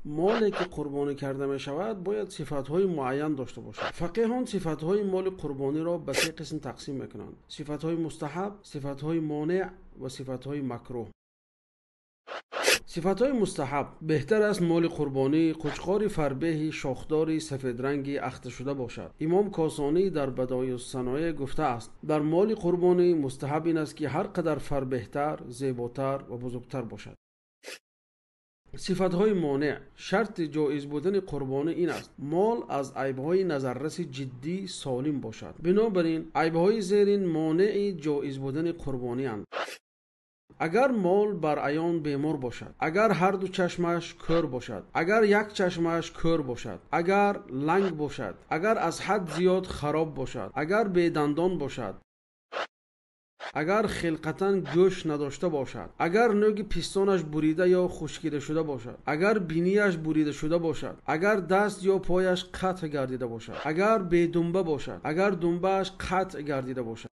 Моле ки қурбонӣ карда мешавад, бояд сифатҳои муайян дошта бошад. Фақеҳон сифатҳои моли қурбониро ба се қисм тақсим мекунанд: сифатҳои мустаҳаб, сифатҳои монеъ ва сифатҳои макрӯҳ. Сифатҳои мустаҳаб: беҳтар аст моли қурбонӣ қӯчқори фарбеҳи шохдори сафедранги ахта шуда бошад. Имом Косонӣ дар Бадоеъ-ус-саноеъ гуфтааст: дар моли қурбонӣ мустаҳаб ин аст, ки ҳар қадар фарбеҳтар, зеботар ва бузургтар бошад. Сифатҳои монеъ: шарти ҷоиз будани қурбонӣ ин аст, мол аз айбҳои назарраси ҷиддӣ солим бошад. Бинобар ин айбҳои зерин монеи ҷоиз будани қурбонианд. Агар мол бар аён бемор бошад, агар ҳар ду чашмаш кӯр бошад, агар як чашмаш кӯр бошад, агар ланг бошад, агар аз ҳад зиёд хароб бошад, агар бедандон бошад, агар хилқатан гӯш надошта бошад, агар нӯги пистонаш бурида ё хушкида шуда бошад, агар бинияш бурида шуда бошад, агар даст ё пояш қатъ гардида бошад, агар бедумба бошад, агар думбааш қатъ гардида бошад,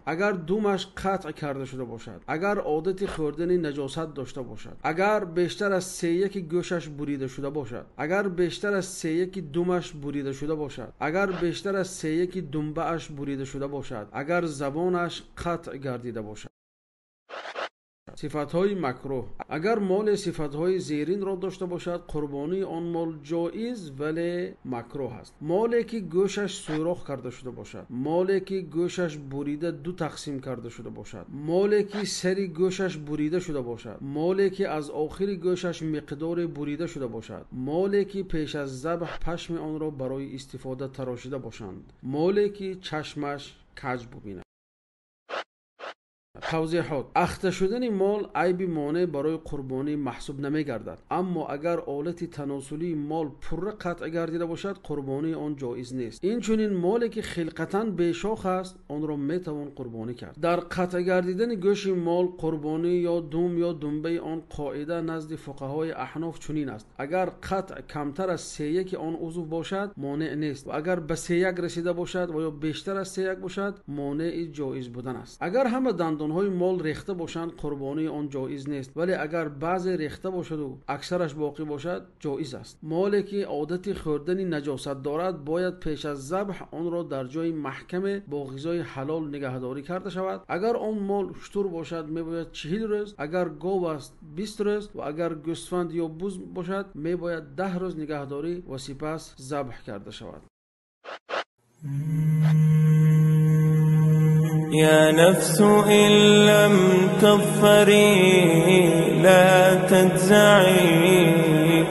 агар думаш қатъ карда шуда бошад, агар одати хӯрдани наҷосат дошта бошад, агар бештар аз сеяки гӯшаш бурида шуда бошад, агар бештар аз сеяки думаш бурида шуда бошад, агар бештар аз сеяки думбааш бурида шуда бошад, агар забонаш қатъ гардида бошад. Сифатҳои макрӯҳ: агар моле сифатҳои зеринро дошта бошад, қурбонии он мол ҷоиз вале макрӯҳ аст. Моле ки гӯшаш сӯрох карда шуда бошад, моле ки гӯшаш бурида ду тақсим карда шуда бошад, моле ки сари гӯшаш бурида шуда бошад, моле ки аз охири гӯшаш миқдоре бурида шуда бошад, моле ки пеш аз забҳ пашми онро барои истифода тарошида бошанд, моле ки чашмаш каҷ бибинад. Тавзеҳот: ахта шудани мол айби монеъ барои қурбонӣ маҳсуб намегардад. Аммо агар олати таносулии мол пурра қатъ гардида бошад, қурбонии он ҷоиз нест. Инчунин моле ки хилқатан бешох аст, онро метавон қурбонӣ кард. Дар қатъ гардидани гӯши мол қурбонӣ ё дум ё думбаи он қоида назди фуқаҳои аҳноф чунин аст: агар қатъ камтар аз сеяки он узв бошад, монеъ нест ва агар ба сеяк расида бошад ва ё бештар аз сеяк бошад, монеи ҷоиз будан аст. Агар ҳама дандонҳои мол рехта бошанд, қурбонии он ҷоиз нест, вале агар баъзе рехта бошад ва аксараш боқӣ бошад, ҷоиз аст. Моле ки одати хӯрдани наҷосат дорад, бояд пеш аз забҳ онро дар ҷои маҳкаме бо ғизои ҳалол нигаҳдорӣ карда шавад. Агар он мол шутур бошад, мебояд 40 рӯз, агар гов аст 20 рӯз ва агар гӯсфанд ё буз бошад, мебояд 10 рӯз нигаҳдорӣ ва сипас забҳ карда шавад. يا نفس إن لم تظفري لا تجزعي.